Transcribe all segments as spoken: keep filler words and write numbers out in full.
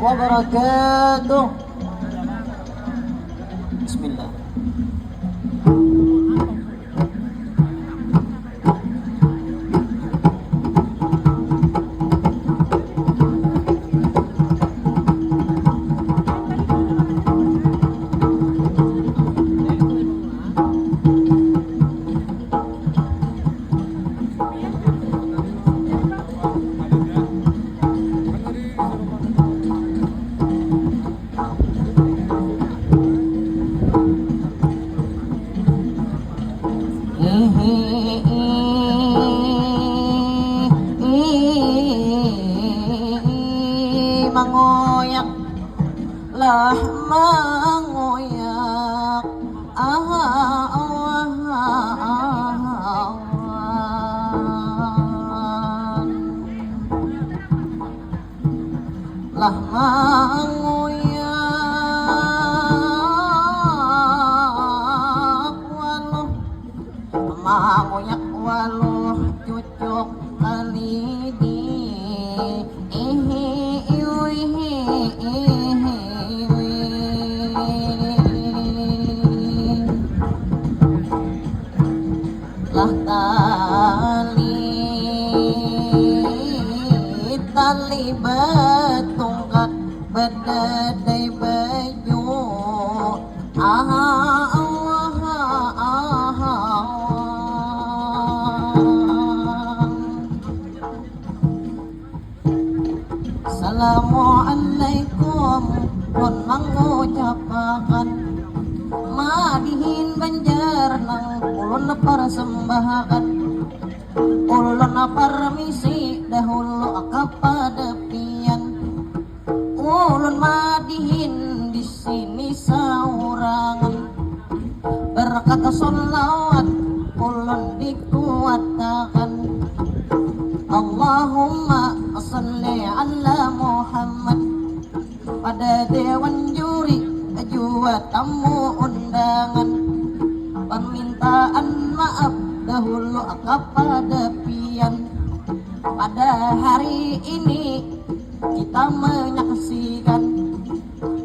Wabarakatuh. Bismillah. Mangoyak lah mangoyak. Lah manguyak waluh, manguyak waluh cucuk kalidi. Ihi iwihi ihi iwi. Lah tali, tali batungkat badadai baju. Aha, aha, aha. Assalamualaikum, ulun mangucapakan madihin Banjar nang ulun parsambahakan. Ulun parmisi dahulu kapada pian. Ulun madihin di sini saurangan. Berkat sholawat ulun dikuatakan. Allahumma salli ala Muhammad. Pada dewan juri jua tamu undangan. Permintaan maaf dahulu kapada pian. Pada hari ini kita menyaksikan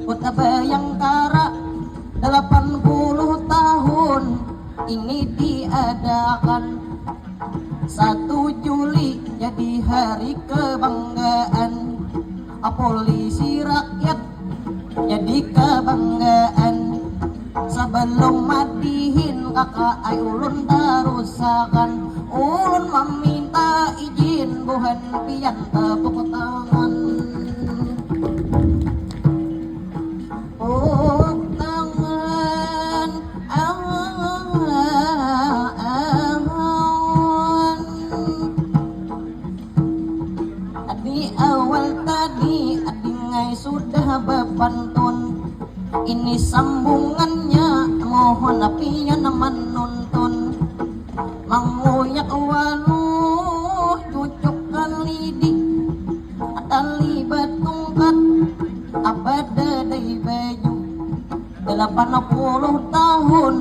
Kota Bayangkara delapan puluh tahun ini diadakan. Satu Juli jadi hari kebanggaan. Polisi rakyat jadi kebanggaan. Sebelum madihin kakak ai ulun tarusakan. Ulun meminta izin buhan pian tepuk tangan. Tepuk tangan. Awan. Di awal tadi adingai sudah bapantun. Ini sambungannya mohon pian manuntun. Manguyak waluh cucuk kalidi. Tali batungkat abada dai baju. Delapan puluh tahun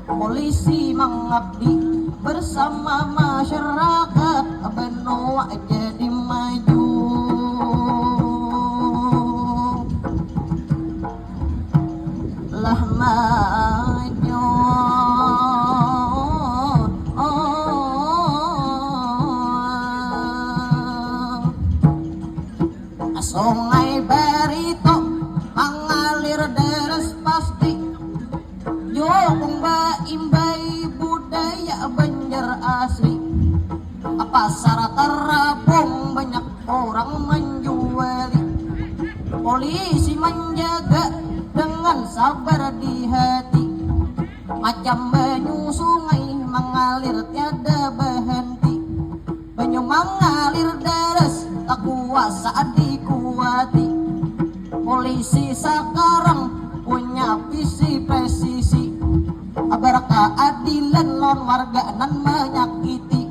polisi mangabdi bersama masyarakat benua jadi maju. Lah maju. Sungai Barito mangalir deras pasti. Jukung baimbai budaya Banjar asli. Pasar Tarabung banyak orang manjuali. Polisi manjaga dengan sabar di hati. Macam banyu sungai mangalir tiada bahanti. Banyu mangalir daras, tak kuasa dikuati. Polisi sakarang punya visi presisi. Abar kaadilan lawan warga nan manyakiti.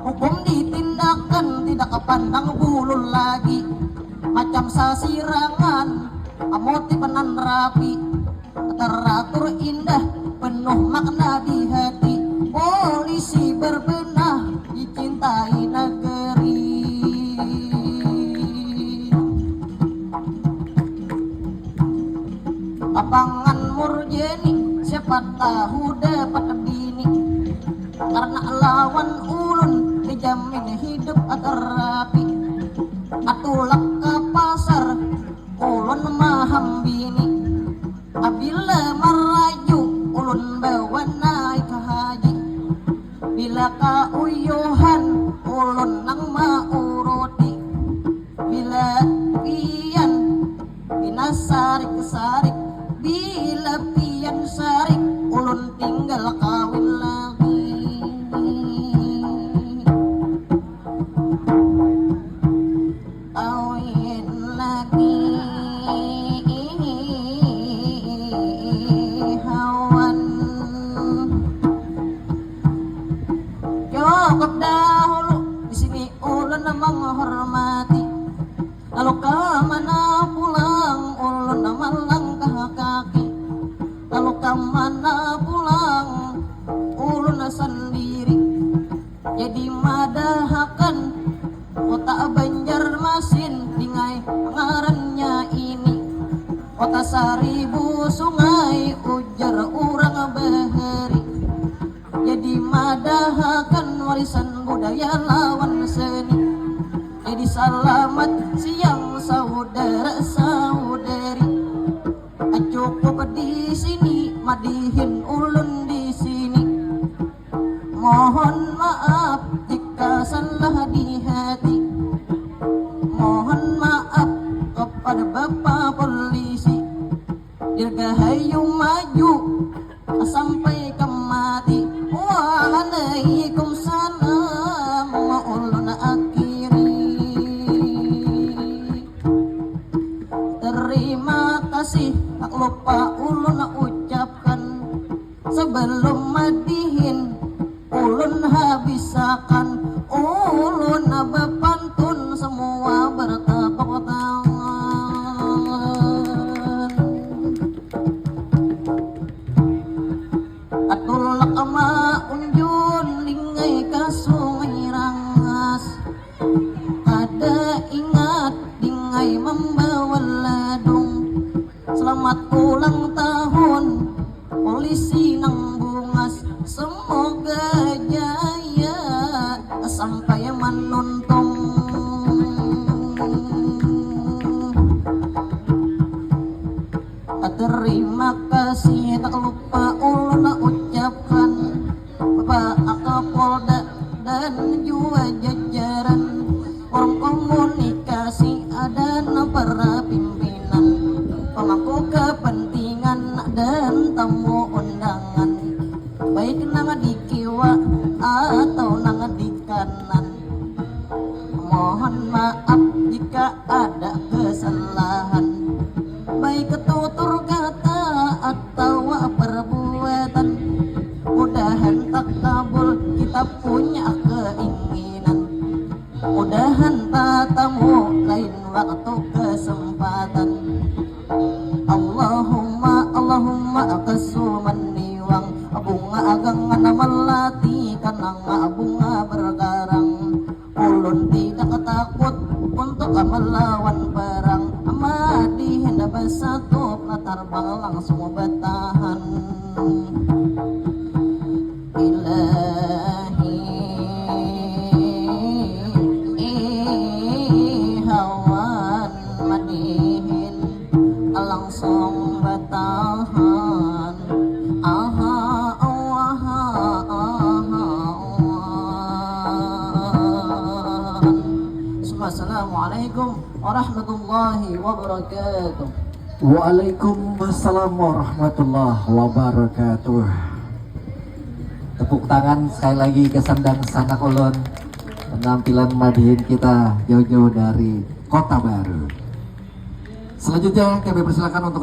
Hukum ditindakan, tidak pandang bulu lagi. Macam sasirangan, motif nan rapi. Teratur indah, penuh makna di hati. Polisi berbenah, dicintai negeri. Pangan murjani, siapa tahu dapat bini. Karena lawan ulun dijamin hidup terapi. Atulak ke pasar, ulun maham bini. Abila maraju, ulun bawa naik haji. Bila kauyuhan, ulun nang mauruti. Bila pian pina sarik-sarik, bila pian sarik, ulun tinggal kawin lagi. Kawin lagi hawan. Cukup dahulu di sini ulun menghormati. Lalu ke mana pulang ulun melangkah kaki. Lalu ke mana pulang ulun sendiri. Jadi madahakan kota Banjarmasin dingai ngarannya ini. Kota saribu sungai ujar urang bahari. Jadi madahakan warisan budaya lawan seni. Jadi salamat siang saudara saudari. Cukup di sini madihin ulun di sini. Mohon maaf jika salah di hati. Mohon maaf kepada Bapak Polisi. Dirgahayu maju sampai ke mati. Waalaikumsalam ulun akhiri. Terima kasih tak lupa ulun ucapkan. Sebelum madihin ulun habisakan. Ulun bapantun semua bertepuk tangan. Atulak ama unjun dingai ka Sungai Rangas. Kada ingat dingai membawa ladung. Selamat ulang tahun polisi nang bungas. Semoga jaya sampai menuntung. Terima kasih tak lupa ulun ucapkan Bapak Kapolda dan jua jajaran forum komunikasi dan para pimpinan pemangku kepentingan dan tamu undangan, baik nang di kiwa atau nang di kanan. Mohon maaf jika ada kesalahan, baik tutur kata atawa perbuatan. Mudahan takabul kita punya keinginan. Mudahan tatamu lain waktu kesempatan. Allahumma Allahumma kasuman niwang, bunga agangan melati kanang bunga berkarang. Ulun tidak takut untuk melawan perang. Madihin basatup, tarbang langsung batahan. Ilahi, ihawan madihin langsung batahan. Aha, aha, aha, aha. Assalamualaikum warahmatullahi wabarakatuh. Waalaikumsalam warahmatullahi wabarakatuh. Tepuk tangan sekali lagi ke sandang sanak ulun, penampilan madihin kita jauh-jauh dari Kota Baru. Selanjutnya kami persilakan untuk